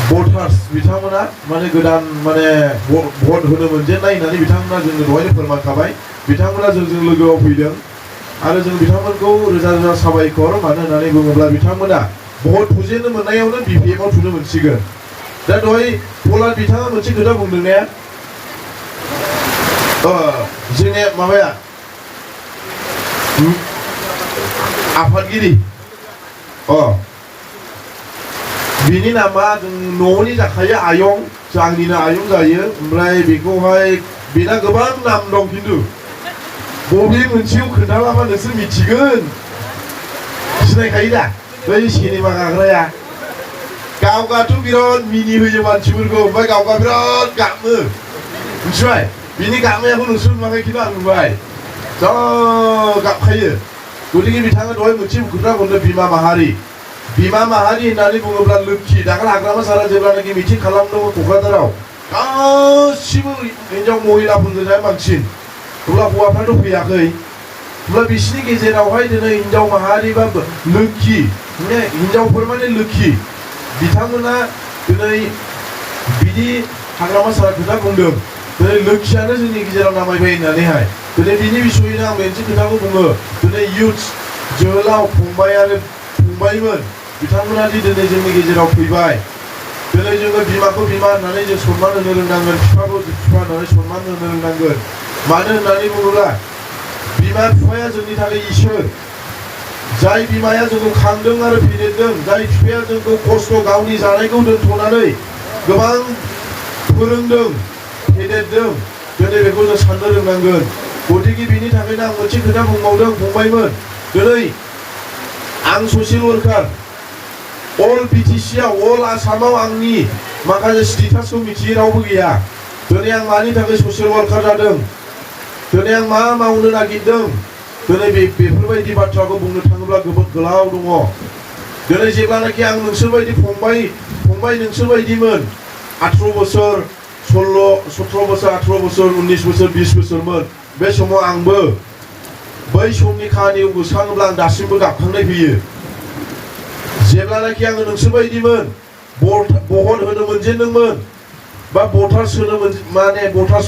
voters बिथांमोना माने गोदान माने भट होनो मोनजेननाय होननानै बिथांमोना जोंनो दहायनो फोरमायखाबाय बिथांमोना जोंजों लोगोआव फैदों आरो जों बिथांमोनखौ रोजा रोजा साबायखर मानो होननानै बुङोब्ला बिथांमोना भट थुजेननो मोननायावनो बिपिएफआव थुनो मोनसिगोन दा दहाय पलार बिथाङा मोनसे खोथा बुंदों ने जोंनि माबाया आफादगिरि बिनि नामा जों न'नि जाखायो आयं जों आंनिनो आयं जायो ओमफ्राय बेखौहाय बेना गोबां नाम दं खिन्थु बबे मोनसेयाव खोन्थालाबा नोंसोर मिथिगोन सिनायखायो दा बै सिनेमा गाग्राया गावगाथ' बिराद मिनि होयो मानसिफोरखौ ओमफ्राय गावगा बिराद गाबो मिथिबाय बिनि गाबनायखौ नोंसोर नुवाखै खिन्थु आं नुबाय जा गाबखायो गतिके बिथाङा दहाय मोनसे खोथा बुंदों बिमा माहारि होननानै बुङोब्ला लोक्षि दाखालि हाग्रामा सारा जेब्लानाखि मिटिं खालामदोंमोन क'क्राझाराव गासिबो हिनजाव महिलाफोरजोंहाय बांसिन अब्ला हौवाफ्राथ' फैयाखै अब्ला बिसिनि गेजेरावहाय दिनै हिनजाव माहारि बा लोक्षि हिनजावफोर माने लोक्षि बिथांमोना दिनै बिदि हाग्रामा सारा खोथा बुंदों दिनै लोक्षियानो जोंनि गेजेराव नामायबाय होननानैहाय दिनै बिनि बिसयैनो आं मोनसे खोथाखौ बुङो दिनै इयुथ जोहोलाव फंबाय आरो फंबायमोन बिथांमोना दि दिनै जोंनि गेजेराव फैबाय दिनै जोङो बिमाखौ बिमा होननानै जों सनमान होनो रोंनांगोन बिफाखौ बिफा होननानै सनमान होनो रोंनांगोन मानो होननानै बुङोब्ला बिमा बिफाया जोंनि थाखाय इसोर जाय बिमाया जोंखौ खांदों आरो फेदेरदों जाय बिफाया जोंखौ खस्थ' गावनि जानायखौ दोनथ'नानै गोबां फोरोंदों फेदेरदों दिनै बेखौ जों साननो रोंनांगोन गतिके बिनि थाखायनो आं मोनसे खोथा बुंबावदों फंबायमोन दिनै आं ससियेल वर्कार अल बिटिसिआव अल आसामाव आंनि माखासे स्टेटासखौ मिथियै रावबो गैया दिनै आं मानि थाखाय ससियेल वर्कार जादों दिनै आं मा मावनो नागिरदों दिनै बेफोरबायदि बाथ्राखौ बुंनो थाङोब्ला जोबोद गोलाव दङ दिनै जेब्लानाखि आं नोंसोरबायदि फंबाय नोंसोरबायदिमोन 18 बोसोर 17 बोसोर 18 बोसोर 19 बोसोर 20 बोसोरमोन बे समाव आंबो बै समनि खाहानियाव गोसोखाङोब्ला आं दासिमबो गाबखांनाय फैयो जेब्लानाखि आङो नोंसोरबायदिमोन भट होनो मोनजेनदोंमोन बा भटार्स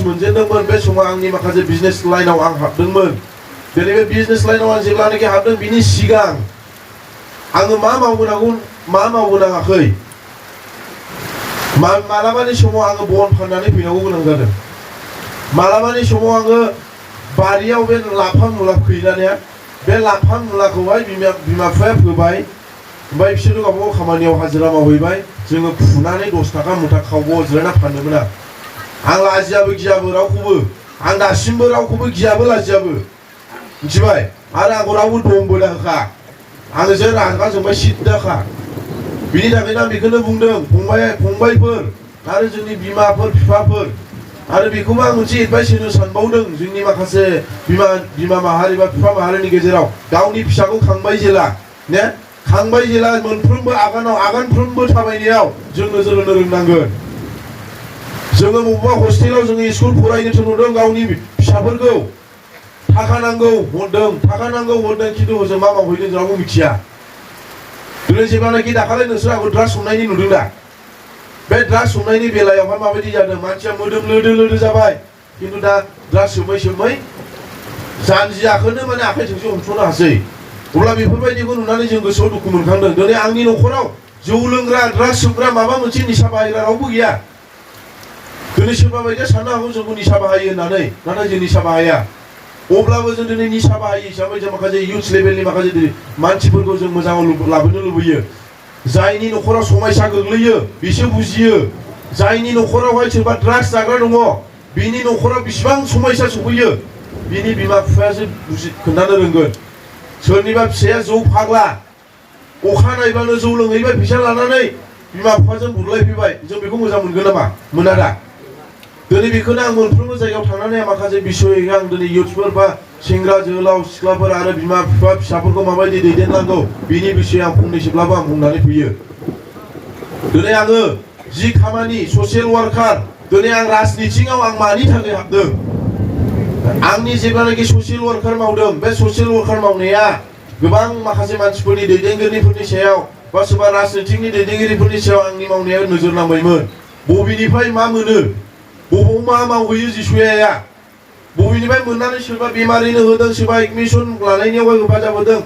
मोनजेनदोंमोन बे समाव आंनि माखासे बिजनेस लाइनाव आं हाबदोंमोन दिनै बे बिजनेस लाइनाव आं जेब्लानाखि हाबदों बिनि सिगां आङो मा मावबोनाङाखै मालाबानि समाव आङो बन फाननानै फैनांगौ गोनां जादों मालाबानि समाव आङो बारियाव बे लाफा मुला फैनाया बे लाफा मुलाखौहाय बिमा बिफाया फोबाय ओमफ्राय बिसोरो गावबागाव खामानियाव हाजिरा मावहैबाय जोङो फुनानै 10 थाखा मुथा खावबो जिरायना फानदोंमोन आं लाजियाबो गियाबो रावखौबो आं दासिमबो रावखौबो गियाबो लाजियाबो मिथिबाय आरो आंखौ रावबो दमबो दाखा आङो जे रागा जोंबाय सिद्दाखा बिनि थाखायनो आं बेखौनो बुंदों फंबायफोर आरो जोंनि बिमाफोर बिफाफोर आरो बेखौबो आं मोनसे एडभाइस होनो सानबावदों जोंनि माखासे बिमा माहारि बा बिफा माहारिनि गेजेराव गावनि फिसाखौ खांबाय जेला मोनफ्रोमबो आगानफ्रोमबो थाबायनायाव जों नोजोर होनो रोंनांगोन जोङो बबेबा हस्टेलाव जोङो स्कुल फरायनो थिनहरदों गावनि फिसाफोरखौ थाखा नांगौ हरदों खिन्थु जों मा मावहैदों रावबो मिथिया दिनै जेब्लानाखि दाखालि नोंसोर आंखौ ड्राग्स हमनायनि नुदों दा बे ड्राग्स हमनायनि बेलायावहाय माबायदि जादों मानसिया मोदोम लोदो जाबाय खिन्थु दा ड्राग्स सोमै जानजियाखौनो माने आखाइ थोंसे हमस'नो हासै अब्ला बेफोरबायदिखौ नुनानै जों गोसोआव दुखु मोनखांदों दिनै आंनि न'खराव जौ लोंग्रा ड्राग्स सोबग्रा माबा मोनसे निसा बाहायग्रा रावबो गैया दिनै सोरबा बायदिया साननो हागौ जोंखौ निसा बाहायो होननानै नाथाय जों निसा बाहाया अब्लाबो जों दिनै निसा बाहायो हिसाबै जों माखासे इयुथ लेभेलनि माखासे मानसिफोरखौ जों मोजाङाव लाबोनो लुबैयो जायनि न'खराव समस्या गोग्लैयो बिसोर बुजियो जायनि न'खरावहाय सोरबा ड्राग्स जाग्रा दङ बिनि न'खराव बेसेबां समस्या सफैयो बिनि बिमा बिफायासो खोन्थानो रोंगोन सोरनिबा फिसाया जौ फाग्ला अखा नायबानो जौ लोंहैबाय फैसा लानानै बिमा बिफाजों बुलायफैबाय जों बेखौ मोजां मोनगोन नामा मोना दा दिनै बेखौनो आं मोनफ्रोमबो जायगायाव थांनानै माखासे बिसय आं दिनै इयुथफोर बा सेंग्रा जोहोलाव सिख्लाफोर आरो बिमा बिफा फिसाफोरखौ माबायदि दैदेननांगौ बिनि बिसय आं फंनैसोब्लाबो आं बुंनानै फैयो दिनै आङो जि खामानि ससियेल वार्कार दिनै आं राजनितिआव आं मानि थाखाय हाबदों आंनि जेब्लानाखि ससियेल वार्कार मावदों बे ससियेल वार्कार मावनाया गोबां माखासे मानसिफोरनि दैदेनगिरिफोरनि सायाव बा सोरबा राजनितिकनि दैदेनगिरिफोरनि सायाव आंनि मावनाया नोजोर नांबायमोन बबेनिफ्राय मा मोनो बबाव मा मावहैयो जिसुयाया बबेनिफ्राय मोननानै सोरबा बेमारिनो होदों सोरबा एडमिसन लानायनियाव हेफाजाब होदों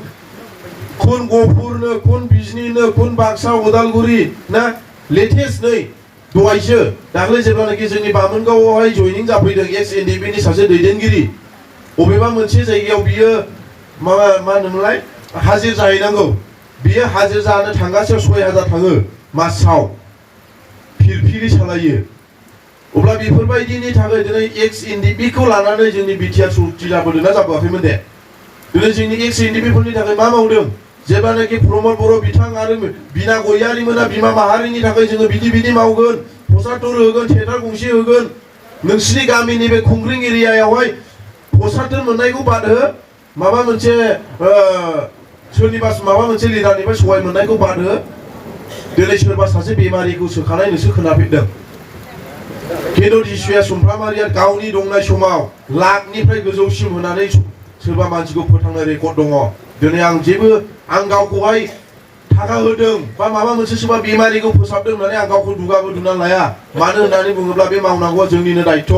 खुन गफुरनो खुन बिजनीनो खुन बाक्सा उदालगुरि ना लेटेस्ट नै दहायसो दाख्लै जेब्लानाखि जोंनि बामोनगावआवहाय जयनिं जाफैदों एक्स एनडिपि नि सासे दैदेनगिरि बबेबा मोनसे जायगायाव बियो मा होनोमोनलाय हाजिर जाहैनांगौ बियो हाजिर जानो थांगासेयाव 6000 थाङो मासाव फिरफिरि सालायो अब्ला बेफोरबायदिनि थाखाय दिनै एक्स एनडिपि खौ लानानै जोंनि बिटिआर सुक्ति जाबोदों ना जाबोआखैमोन दे दिनै जोंनि एक्स एनडिपि फोरनि थाखाय मा मावदों जेब्लानाखि प्रमद बर' बिथां आरो बिना गयारिमोना बिमा माहारिनि थाखाय जोङो बिदि मावगोन पसातर होगोन थियेटार गंसे होगोन नोंसिनि गामिनि बे खुंग्रिं एरियायावहाय पसातर मोननायखौ बाद हो माबा मोनसे सोरनिबा माबा मोनसे लिडारनिफ्राय सहाय मोननायखौ बाद हो दिनै सोरबा सासे बेमारिखौ सोखानाय नोंसो खोनाफेरदों खिन्थु जिसुया सुमफ्रामारिया गावनि दंनाय समाव लाखनिफ्राय गोजौसिम होनानै सोरबा मानसिखौ फोथांनाय रेकर्ड दङ दिनै आं जेबो आं गावखौहाय थाखा होदों बा माबा मोनसे सोरबा बेमारिखौ फोसाबदों होननानै आं गावखौ दुगाबो दुना लाया मानो होननानै बुङोब्ला बे मावनांगौआ जोंनिनो दायित्व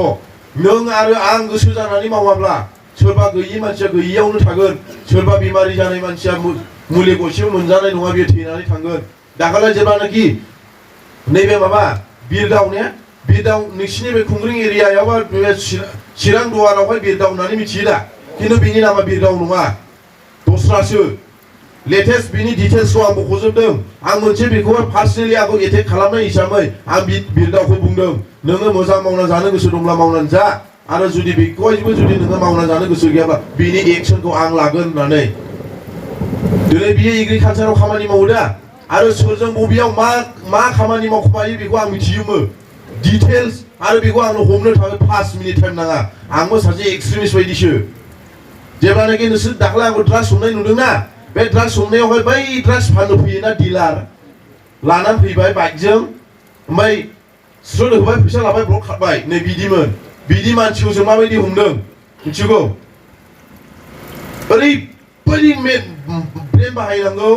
नों आरो आं गोसो जानानै मावाब्ला सोरबा गैयि मानसिया गैयियावनो थागोन सोरबा बेमारि जानाय मानसिया मुलि गरसेबो मोनजानाय नङा बियो थैनानै थांगोन दाखालै जेब्लानाखि नैबे माबा बिरदाव ने बिरदाव नोंसिनि बे खुंग्रिं एरियायाव बा चिरां दुवारावहाय बिरदाव होननानै मिथियो दा खिन्थु बिनि नामा बिरदाव नङा दस्रासो लेटेस्ट बिनि डिटेल्सखौ आं बख'जोबदों आं मोनसे बेखौहाय पार्सनेलि आंखौ एटेक खालामनाय हिसाबै आं बिरदावखौ बुंदों नोङो मोजां मावना जानो गोसो दंब्ला मावनानै जा आरो जुदि बेखौहायबो जुदि नोङो मावना जानो गोसो गैयाब्ला बिनि एक्सनखौ आं लागोन होननानै दिनै बियो एग्रिकालचाराव खामानि मावो दा आरो सोरजों बबेयाव मा खामानि मावखोमायो बेखौ आं मिथियोमोन डिटेल्स आरो बेखौ आंनो हमनो थाखाय 5 मिनिट टाइम नाङा आंबो सासे एक्सट्रिमिस्ट बायदिसो जेब्लानाखि नोंसोर दाख्लै आंखौ ड्राग्स हमनाय नुदोंना बे ड्राग्स हमनायावहाय बै ड्राग्स फाननो फैयोना डिलार लानानै फैबाय बाइकजों ओमफ्राय स्रुट होबाय फैसा लाबाय ब्लक खाटबाय नै बिदिमोन बिदि मानसिखौ जों माबायदि हमदों मिथिगौ ओरैबायदि ब्रेन बाहायनांगौ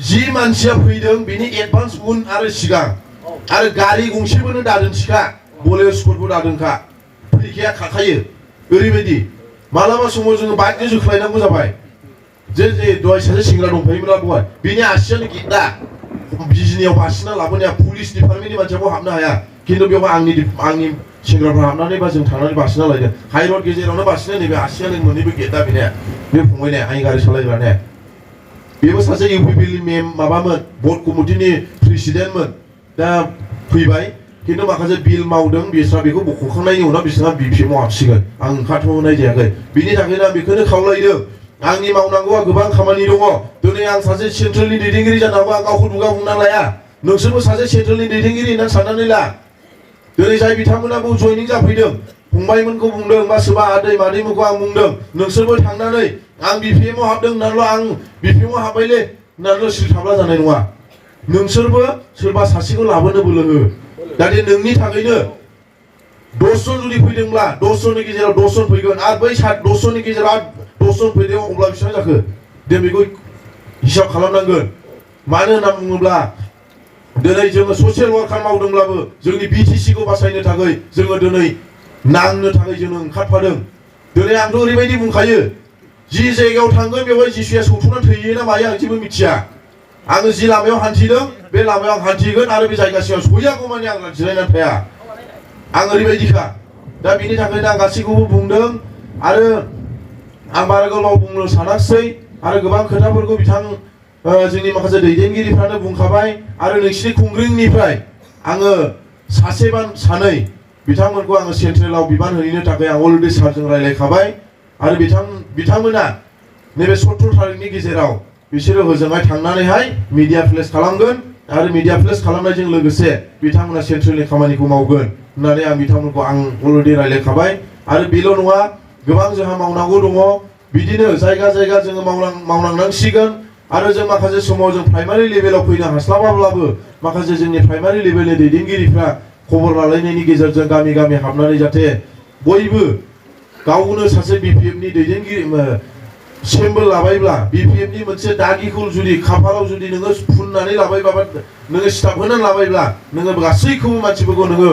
जि मानसिया फैदों बिनि एडभान्स उन आरो सिगां आरो गारि गंसेबोनो दादों सिखा बलेर' स्कुटबो दादोंखा फैखाया खाखायो ओरैबायदि मालाबा समाव जोङो बाइकजों जोख्लायनांगौ जाबाय जे दहाय सासे सेंग्रा दंफायोमोनला बहाय बिनि आसियानो गेदा बिजिनियाव बासिना लाबोनाया पुलिस डिपार्टमेन्टनि मानसियाबो हाबनो हाया खिन्थु बेवहाय आंनि सेंग्राफ्रा हाबनानै बा जों थांनानै बासिना लायदों हाइरड गेजेरावनो बासिना नैबे आसियानो मोननैबो गेदा बेनिया बे फंबायनाया आंनि गारि सालायग्रा ने बेबो सासे इउपिपिएलनि माबामोन बर्ड कमिटिनि प्रेसिडेन्टमोन दा फैबाय खिन्थु माखासे बिल मावदों बिसोरहा बेखौ बख'खांनायनि उनाव बिसोरहा बिपिएमआव हाबसिगोन आं ओंखारथ'नाय जायाखै बिनि थाखायनो आं बेखौनो खावलायदों आंनि मावनांगौआ गोबां खामानि दङ दिनै आं सासे सेन्ट्रेलनि दैदेनगिरि जानांगौ आं गावखौ दुगा बुंना लाया नोंसोरबो सासे सेन्ट्रेलनि दैदेनगिरि होननानै साननानै ला दिनै जाय बिथांमोनाबो जयनिं जाफैदों फंबायमोनखौ बुंदों बा सोरबा आदै मादैमोनखौ आं बुंदों नोंसोरबो थांनानै आं बिपिएमआव हाबदों होननानैल' आं बिपिएमआव हाबबायलै होननानैल' सिरि थाब्ला जानाय नङा नोंसोरबो सोरबा सासेखौ लाबोनो बोलो हो जाहाथे नोंनि थाखायनो 10 जन जुदि फैदोंब्ला 10 जननि गेजेराव 10 जन फैगोन आरो बै 10 जननि गेजेराव 10 जन फैदों अब्ला बेसेबां जाखो जों बेखौ हिसाब खालामनांगोन मानो होनना बुङोब्ला दिनै जोङो ससियेल वार्कार मावदोंब्लाबो जोंनि बिटिसि खौ बासायनो थाखाय जोङो दिनै नांनो थाखाय जोङो ओंखारफादों दिनै आंथ' ओरैबायदि बुंखायो जि जायगायाव थांगोन बेवहाय जिसुया सौथुनानै थैयो ना मायो आं जेबो मिथिया आङो जि लामायाव हान्थिदों बे लामायाव आं हान्थिगोन आरो बे जायगासिम सहैयागौमानि आं जिरायनानै थाया आं ओरैबायदिखा दा बिनि थाखायनो आं गासैखौबो बुंदों आरो आं बारा गोलाव बुंनो सानाखिसै आरो गोबां खोथाफोरखौ जोंनि माखासे दैदेनगिरिफ्रानो बुंखाबाय आरो नोंसिनि खुंग्रिंनिफ्राय आङो सासे बा सानै बिथांमोनखौ आङो सेन्ट्रेलाव बिबान होनो थाखाय आं अलरेडि सारजों रायलायखाबाय आरो बिथांमोना नैबे 17 थारिखनि गेजेराव बिसोरो होजोंहाय थांनानैहाय मिडिया प्लेस खालामगोन आरो मिडिया प्लेस खालामनायजों लोगोसे बिथांमोना सेन्ट्रेलनि खामानिखौ मावगोन होननानै आं बिथांमोनखौ आं अलरेडि रायलायखाबाय आरो बेल' नङा गोबां जोंहा मावनांगौ दङ बिदिनो जायगा जायगा जोङो मावनांसिगोन आरो जों माखासे समाव जों प्राइमारि लेभेलाव फैनो हास्लाबाब्लाबो माखासे जोंनि प्राइमारि लेभेलनि दैदेनगिरिफ्रा खबर लालायनायनि गेजेरजों गामि गामि हाबनानै जाहाथे बयबो गावनो सासे बिपिएफनि दैदेनगिरि सेम्बल लाबायब्ला BPFनि मोनसे दागिखौ जुदि खाफालाव जुदि नोङो फुननानै लाबायबा नोङो सिथाब होनानै लाबायब्ला नोङो गासैखौबो मानसिफोरखौ नोङो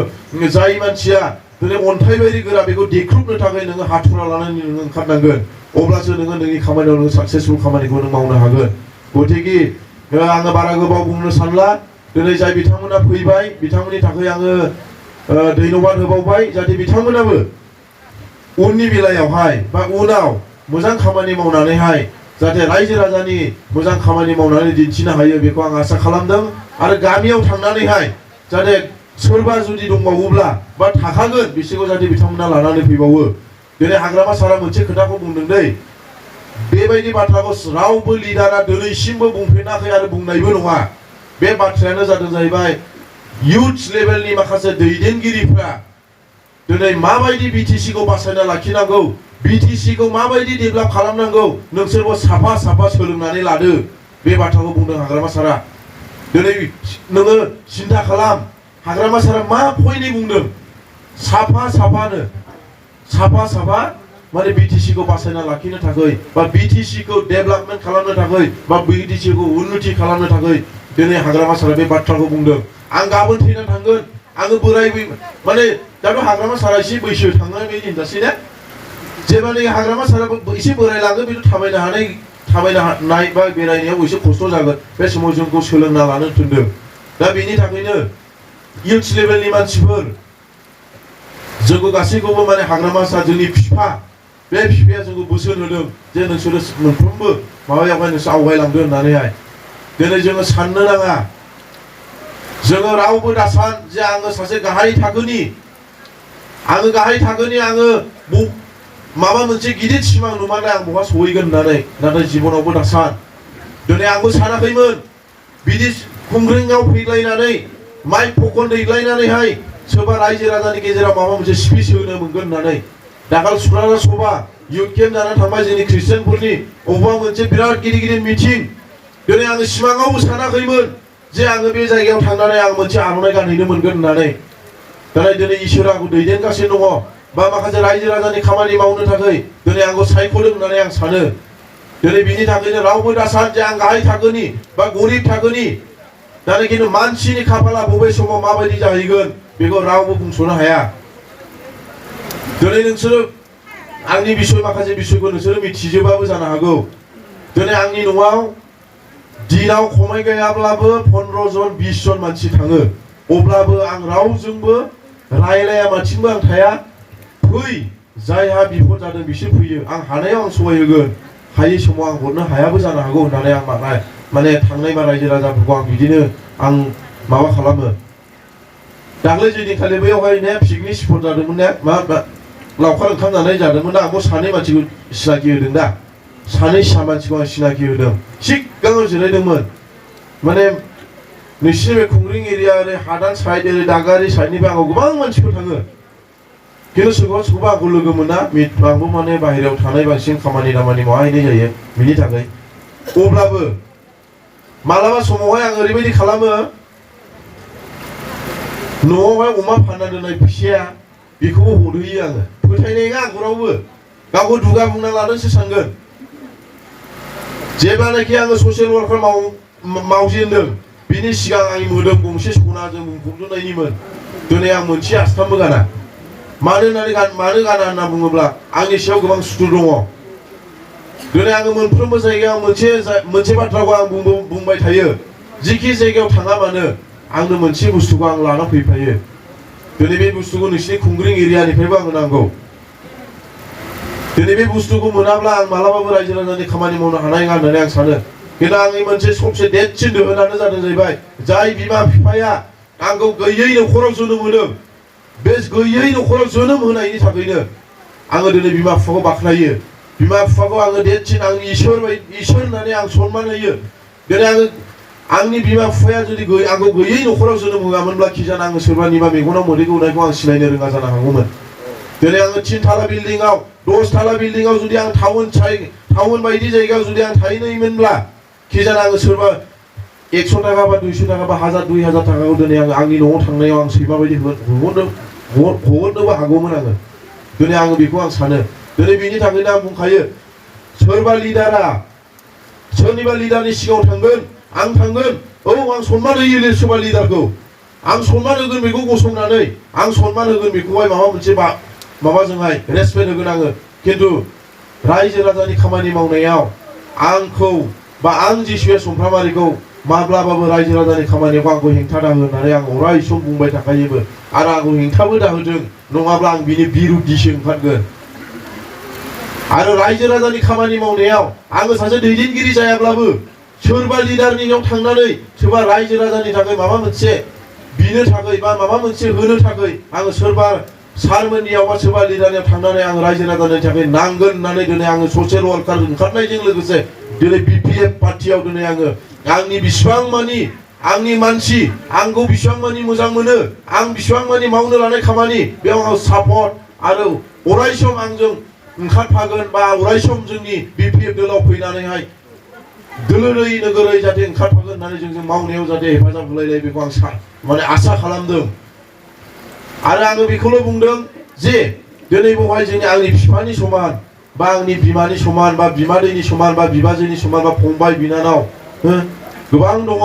जाय मानसिया दिनै अन्थाइ बायदि गोरा बेखौ देख्रुबनो थाखाय नोङो हाथुरा लानानै नोङो ओंखारनांगोन अब्लासो नोङो नोंनि खामानियाव नोङो साक्सेसफुल खामानिखौ नों मावनो हागोन गतिके आङो बारा गोबाव बुंनो सानला दिनै जाय बिथांमोना फैबाय बिथांमोननि थाखाय आङो धन्यबाद होबावबाय जाहाथे बिथांमोनाबो उननि बेलायावहाय बा उनाव मोजां खामानि मावनानैहाय जाहाथे रायजो राजानि मोजां खामानि मावनानै दिन्थिनो हायो बेखौ आं आसा खालामदों आरो गामियाव थांनानैहाय जाहाथे सोरबा जुदि दंबावोब्ला बा थाखागोन बिसोरखौ जाहाथे बिथांमोना लानानै फैबावो दिनै हाग्रामा सारा मोनसे खोथाखौ बुंदों दै बेबायदि बाथ्राखौ रावबो लिडारा दिनैसिमबो बुंफेराखै आरो बुंनायबो नङा बे बाथ्रायानो जादों जाहैबाय इयुथ लेभेलनि माखासे दैदेनगिरिफ्रा दिनै माबायदि BTCखौ बासायना लाखिनांगौ BTCखौ माबायदि डेभेलप खालामनांगौ नोंसोरबो साफा साफा सोलोंनानै लादो बे बाथ्राखौ बुंदों हाग्रामा सारा दिनै नोङो सिन्था खालाम हाग्रामा सारा मा पइन्टनि बुंदों साफा माने BTCखौ बासायना लाखिनो थाखाय बा BTCखौ डेभेलपमेन्ट खालामनो थाखाय बा BTCखौ उन्नति खालामनो थाखाय दिनै हाग्रामा सारा बे बाथ्राखौ बुंदों आं गाबोन थैना थांगोन आङो बोराय माने दाथ' हाग्रामा सारा एसे बैसो थांनाय बायदि होनजासै ना जेब्लानि हाग्रामा सारा एसे बोरायलाङो बेथ' थाबायनो हानाय बा बेरायनायाव एसे खस्थ' जागोन बे समाव जोंखौ सोलोंना लानो थिनदों दा बेनि थाखायनो इयुथ लेभेलनि मानसिफोर जोंखौ गासैखौबो माने हाग्रामा सारा जोंनि बिफा बे बिफाया जोंखौ बोसोन होदों जे नोंसोरो मोनफ्रोमबो माबायावहाय नोंसोर आवगायलांदो होननानैहाय दिनै जोङो साननो नाङा जोङो रावबो दासान जे आङो सासे गाहाय थाखोनि आङो माबा मोनसे गिदिर सिमां नुमारनाय आं बहा सहैगोन होननानै नाथाय जिबनावबो दासान दिनै आंबो सानाखैमोन बिदि खुंग्रिङाव फैलायनानै माइ फकन दैलायनानैहाय सोरबा रायजो राजानि गेजेराव माबा मोनसे स्पिच होनो मोनगोन होननानै दाखाल सुक्राझार सभा इयुथ केम्प जानानै थांबाय जोंनि ख्रिस्टियानफोरनि अबेबा मोनसे बिराद गिदिर मिटिं दिनै आङो सिमाङावबो सानाखैमोन जे आङो बे जायगायाव थांनानै आं मोनसे आर'नाइ गानहैनो मोनगोन होननानै नाथाय दिनै इसोरा आंखौ दैदेनगासिनो दङ बा माखासे रायजो राजानि खामानि मावनो थाखाय दिनै आंखौ सायख'दों होननानै आं सानो दिनै बिनि थाखायनो रावबो दासान जे आं गाहाय थाखोनि बा गरिब थाखोनि नाथाय खिन्थु मानसिनि खाफाला बबे समाव माबायदि जाहैगोन बेखौ रावबो बुंस'नो हाया दिनै नोंसोरो आंनि बिसय माखासे बिसयखौ नोंसोरो मिथिजोबाबो जानो हागौ दिनै आंनि न'आव दिनाव खमायगायाब्लाबो 15 जन 20 जन मानसि थाङो अब्लाबो आं रावजोंबो रायलाया मानसिबो आं थाया फै जायहा बिपद जादों बिसोर फैयो आं हानायाव आं सहाय होगोन हायै समाव आं हरनो हायाबो जानो हागौ होननानै आं माने थांनाय बा रायजो राजाफोरखौ आं बिदिनो आं माबा खालामो दाख्लै जोंनिखालि बैयावहाय ने पिकनिक स्पट जादोंमोन ने लावखार ओंखाम जानाय जादोंमोन ना आंखौ सानै मानसिखौ सिनाखि होदों दा सानै फिसा मानसिखौ आं सिनाखि होदों सिगाङाव जिरायदोंमोन माने नोंसिनि बे खुंग्रिं एरिया ओरै हादान साइड ओरै दागारि साइडनिफ्राय आंखौ गोबां मानसिफोर थाङो खिन्थु सोरखौबा आंखौ लोगो मोना आंबो माने बाहेरायाव थानाय बांसिन खामानि दामानि मावहैनाय जायो बिनि थाखाय अब्लाबो मालाबा समावहाय आं ओरैबायदि खालामो न'आवहाय अमा फानना दोननाय फैसाया बेखौबो हरहैयो आङो फोथायनाय नङा आंखौ रावबो गावखौ दुगा बुंना लादोंसो सानगोन जेब्लानाखि आङो ससियेल वार्कार मावजेनदों बिनि सिगां आंनि मोदोम गंसे सनाजों बुंफबजोबनायनिमोन दिनै आं मोनसे आस्थामबो गाना मानो गाना होनना बुङोब्ला आंनि सायाव गोबां सुथुर दङ दिनै आङो मोनफ्रोमबो जायगायाव मोनसे बाथ्राखौ आं बुंबाय थायो जिखि जायगायाव थाङा मानो आंनो मोनसे बुस्थुखौ आं लाना फैफायो दिनै बे बुस्थुखौ नोंसिनि खुंग्रिं एरियानिफ्रायबो आंनो नांगौ दिनै बे बुस्थुखौ मोनाब्ला आं मालाबाबो रायजो राजानि खामानि मावनो हानाय नङा होननानै आं सानो खिन्थु आंनि मोनसे सबसे देरसिन दोहोनानो जादों जाहैबाय जाय बिमा बिफाया आंखौ गैयै न'खराव जोनोम होदों बे गैयै न'खराव जोनोम होनायनि थाखायनो आङो दिनै बिमा बिफाखौ बाख्नायो बिमा बिफाखौ आङो देरसिन आंनि इसोर होननानै आं सनमान होयो दिनै आंनि बिमा बिफाया जुदि आंखौ गैयै न'खराव जोनोम होआमोनब्ला खिजान आङो सोरबानिबा मेगनाव मोदै गौनायखौ आं सिनायनो रोङा जानो हागौमोन दिनै आङो 3 थाला बिल्डिंआव 10 थाला बिल्डिंआव जुदि आं टाउन बायदि जायगायाव जुदि आं थाहैनायमोनब्ला खिजान आङो सोरबा 100 थाखा बा 200 थाखा बा 1000 2000 थाखाखौ दिनै आंनि न'आव थांनायाव आं सैमा बायदि हगारनोबो हागौमोन आङो दिनै आङो बेखौ आं सानो दिनै बेनि थाखायनो आं बुंखायो सोरबा लिडारनि सिगाङाव थांगोन आं थांगोन औ आं सनमान होयो सोरबा लिडारखौ आं सनमान होगोन बेखौ गसंनानै आं सनमान होगोन बेखौहाय माबा मोनसे माबाजोंहाय रेसपेक्ट होगोन आङो खिन्थु रायजो राजानि खामानि मावनायाव आंखौ बा आं जिसुवे सुमफ्रामारिखौ माब्लाबाबो रायजो राजानि खामानियाव आंखौ हेंथा दा होननानै आं अराय सम बुंबाय थाखायोबो आरो आंखौ हेंथाबो दा होदों नङाब्ला आं बिनि बिरुद्धिसो ओंखारगोन आरो रायजो राजानि खामानि मावनायाव आङो सासे दैदेनगिरि जायाब्लाबो सोरबा लिडारनियाव थांनानै सोरबा रायजो राजानि थाखाय माबा मोनसे बिनो थाखाय बा माबा मोनसे होनो थाखाय आङो सोरबा सारमोननियाव बा सोरबा लिडारनियाव थांनानै आं रायजो राजानि थाखाय नांगोन होननानै दिनै आङो ससियेल वार्कार ओंखारनायजों लोगोसे दिनै BPF पार्टियाव दिनै आङो आंनि बिसिबां मानि आंनि मानसि आंखौ बिसिबां मानि मोजां मोनो आं बिसिबां मानि मावनो लानाय खामानि बेयाव आं सापर्ट आरो अराय सम आंजों ओंखारफागोन बा अराय सम जोंनि BPF दोलाव फैनानैहाय दोलोरै नोगोरै जाहाथे ओंखारफागोन होननानै जों मावनायाव जाहाथे हेफाजाब होलायलाय बेखौ आं माने आसा खालामदों आरो आङो बेखौल' बुंदों जे दिनै बेवहाय जोंनि आंनि बिफानि समान बा आंनि बिमानि समान बा बिमादैनि समान बा बिबाजैनि समान बा फंबाय बिनानाव गोबां दङ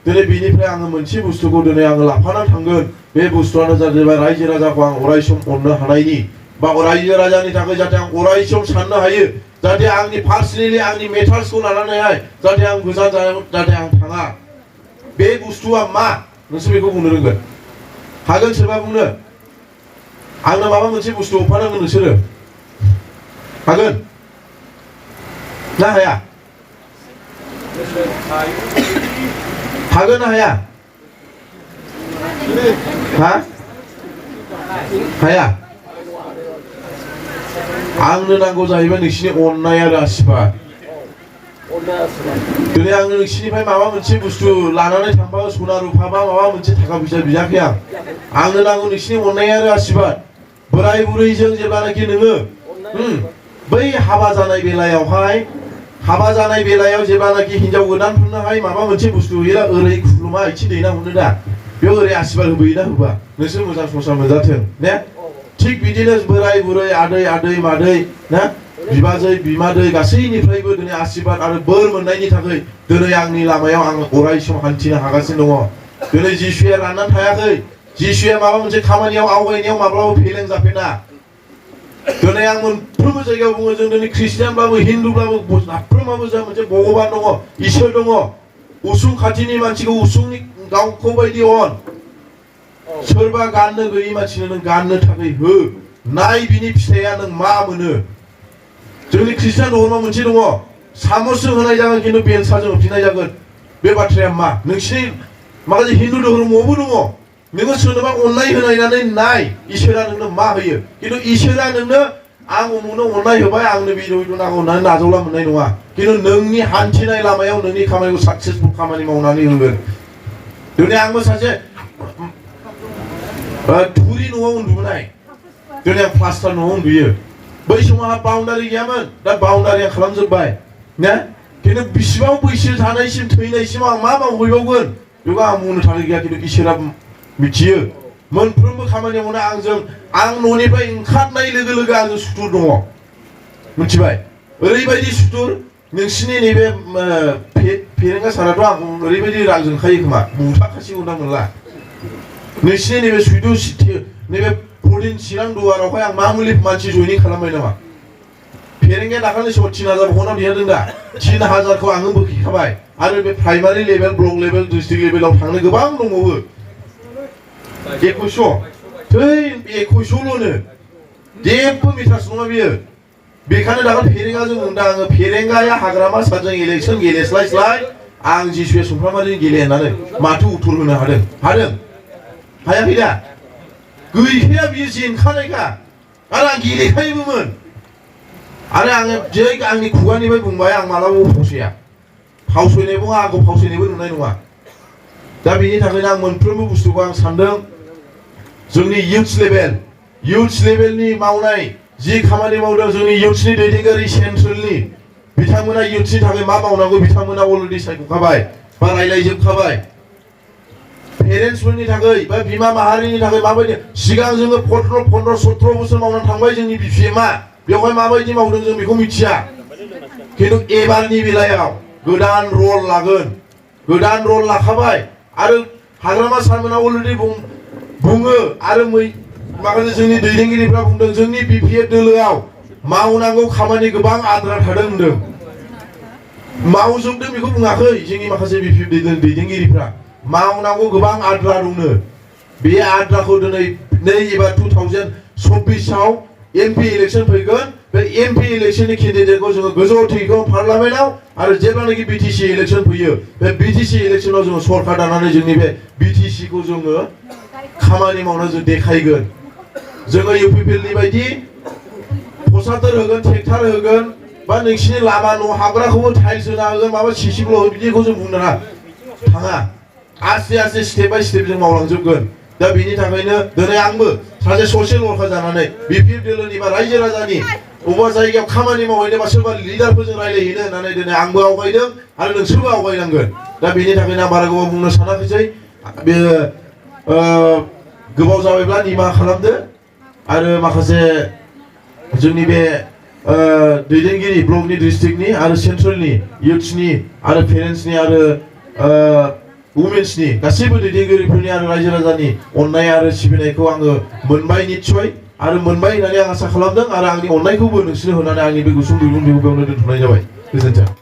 दिनै बेनिफ्राय आङो मोनसे बुस्थुखौ दिनै आङो लाफानानै थांगोन बे बुस्थुआनो जाहैबाय रायजो राजाखौ आं अराय सम अननो हानायनि बा रायजो राजानि थाखाय जाहाथे आं अराय सम साननो हायो जाहाथे आंनि पार्सनेलि आंनि मेटार्सखौ लानानैहाय जाहाथे आं गोजान जाहाथे आं थाङा बे बुस्थुआ मा नोंसोर बेखौ बुंनो रोंगोन हागोन सोरबा बुंनो आंनो माबा मोनसे बुस्थु हरफानांगोन नोंसोरो हागोन ना हाया हागोन ना हाया हाया आंनो नांगौ जाहैबाय नोंसिनि अननाय आरो आशीर्बाद दिनै आं नोंसिनिफ्राय माबा मोनसे बुस्थु लानानै थांबा सना रुफा बा माबा मोनसे थाखा फैसा बियाखै आंनो नांगौ नोंसिनि अननाय आरो आशीर्बाद बोराय बुरैजों जेब्लानाखि नोङो बै हाबा जानाय बेलायाव जेब्लानाखि हिनजाव गोदानफोरनोहाय माबा मोनसे बुस्थु होयोना ओरै खुलुमा आथिं दैना हरनो दा बेयाव ओरै आशीर्बाद होबोयोना होबा नोंसोर मोजां संसार मोनजाथों ने थिग बिदिनो बोराय बुरै आदै मादै ना बिबाजै बिमादै गासैनिफ्रायबो दिनै आशीर्बाद आरो बोर मोननायनि थाखाय दिनै आंनि लामायाव आं अराय सम हान्थिनो हागासिनो दङ दिनै जिसुया राननानै थायाखै जिसुया माबा मोनसे खामानियाव आवगायनायाव माब्लाबा फेलें जाफेना दिनै आं मोनफ्रोमबो जायगायाव बुङो जों दिनै ख्रिस्टियानब्लाबो हिन्दुब्लाबो साफ्रोमाबो जोंहा मोनसे भगबान दङ इसोर दङ उसुं खाथिनि मानसिखौ उसुंनि गावखौ बायदि अन सोरबा गाननो गैयै मानसिनो नों गाननो थाखाय हो नाय बिनि फिथाइया नों मा मोनो जोंनि ख्रिस्टियान धर्मआव मोनसे दङ सामसजों होनाय जागोन खिन्थु बेलसाजों होफिननाय जागोन बे बाथ्राया मा नोंसिनि माखासे हिन्दु धर्मआवबो दङ नोङो सोरनोबा अननाय होनायनानै नाय इसोरा नोंनो मा होयो खिन्थु इसोरा नोंनो आं उमुखनो अननाय होबाय आंनो बिदि नांगौ होननानै नाजावला मोननाय नङा खिन्थु नोंनि हान्थिनाय लामायाव नोंनि खामानिखौ साक्सेसफुल खामानि मावनानै होगोन दिनै आंबो सासे थुरि न'आव उन्दुनाय दिनै आं प्लास्टार न'आव उन्दुयो बै समावहा बाउन्डारि गैयामोन दा बाउन्डारिया खालामजोब्बाय ना खिन्थु बिसिबां बैसो थानायसिम थैनायसिम आं मा मावहैबावगोन बेखौ आं बुंनो थाखाय गैया खिन्थु इसोरा मिथियो मोनफ्रोमबो खामानियावनो आंजों आं न'निफ्राय ओंखारनाय लोगो लोगो आंजों सुथुर दङ मिथिबाय ओरैबायदि सुथुर नोंसिनि नैबे फेरेंगा साराथ' आंखौ ओरैबायदि राग जोंखायो खोमा बुथाखासिगौ ना मोनला नोंसिनि नैबे सुइदु नैबे 14 चिरां दुवारावहाय आं मा मुलि मानसि जयनिं खालामबाय नामा फेरेंगाया दाखालि समाव 3000 भगनाव देरहादों दा 3000खौ आङो बोखिखाबाय आरो बे primary level block level district लेभेलाव थांनो गोबां दंबावो 2100 थै 2100ल'नो जेबो मिटार्स नङा बियो बेखायनो दाखालि फेरेंगाजों बुंदों आङो फेरेंगाया हाग्रामा सारजों इलेक्सन गेलेस्लायस्लाय आं जिसुवे सुमफ्रामारिजों गेलेनानै माथो उत्तर होनो हादों हायाखै दा गैखाया बियो जेनखानायखा आरो आं गेलेखायोबोमोन आरो आङो जै आंनि खुगानिफ्राय बुंबाय आं मालाबाबो फावसयनायबो आंखौ फावसयनायबो नुनाय नङा दा बेनि थाखायनो आं मोनफ्रोमबो बुस्थुखौ आं सानदों जोंनि इयुथ्स लेभेलनि मावनाय जि खामानि मावदों जोंनि इयुथ्सनि दैदेनगिरि सेन्ट्रेलनि बिथांमोना इयुथ्सनि थाखाय मा मावनांगौ बिथांमोना अलरेडि सायख'खाबाय बा रायलायजोबखाबाय पेरेन्टसफोरनि थाखाय बा बिमा माहारिनि थाखाय माबायदि सिगां जोङो 15-17 बोसोर मावनानै थांबाय जोंनि बिफाया बेवहाय माबायदि मावदों जों बेखौ मिथिया खिन्थु एबारनि बेलायाव गोदान रल लागोन गोदान रल लाखाबाय आरो हाग्रामा सारमोना अलरेडि बुङो आरो माखासे जोंनि दैदेनगिरिफ्रा बुंदों जोंनि बिपिएफ दोलोआव मावनांगौ खामानि गोबां आद्रा थादों होनदों मावजोबदों बेखौ बुङाखै जोंनि माखासे बिपिएफ दैदेनगिरिफ्रा मावनांगौ गोबां आद्रा दंनो बे आद्राखौ दिनै एबार 2024 आव एमपि इलेक्शन फैगोन बे एमपि इलेक्शननि केन्डिडेटखौ जोङो गोजौ थाखोआव पार्लामेन्टआव आरो जेब्लानाखि बिटिसि इलेक्शन फैयो बे बिटिसि इलेक्शनाव जोङो सरकार दानानै जोंनि बे बिटिसिखौ जोङो खामानि मावनो जों देखायगोन जोङो इउपिपिएलनि बायदि पसातर होगोन ट्रेक्टर होगोन बा नोंसिनि लामा न' हाबग्राखौबो टाइल्स होना होगोन माबा सिसि ब्लक बिदिखौ जों बुंनो थाङा आस्ते आस्ते स्टेप बाय स्टेप जों मावलांजोबगोन दा बेनि थाखायनो दिनै आंबो सासे ससियेल वर्कार जानानै बिपिएफ दोलोनि बा रायजो राजानि बबेबा जायगायाव खामानि मावहैनो बा सोरबा लिडारफोरजों रायलायहैनो होननानै दिनै आंबो आवगायदों आरो नोंसोरबो आवगायनांगोन दा बेनि थाखायनो आं बारा गोबाव बुंनो सानाखैसै बे गोबाव जाबायब्ला निमाहा खालामदो आरो माखासे जोंनि बे दैदेनगिरि ब्लकनि डिस्ट्रिक्टनि आरो सेन्ट्रेलनि इयुथ्सनि आरो पेरेन्ट्सनि आरो वुमेन्सनि गासैबो दैदेनगिरिफोरनि आरो रायजो राजानि अननाय आरो सिबिनायखौ आङो मोनबाय निस्सय आरो मोनबाय होननानै आं आसा खालामदों आरो आंनि अननायखौबो नोंसोरनो होनानै आंनि बे गुसुं बिबुंथिखौ बेयावनो दोनथ'नाय जाबाय गोजोन्थों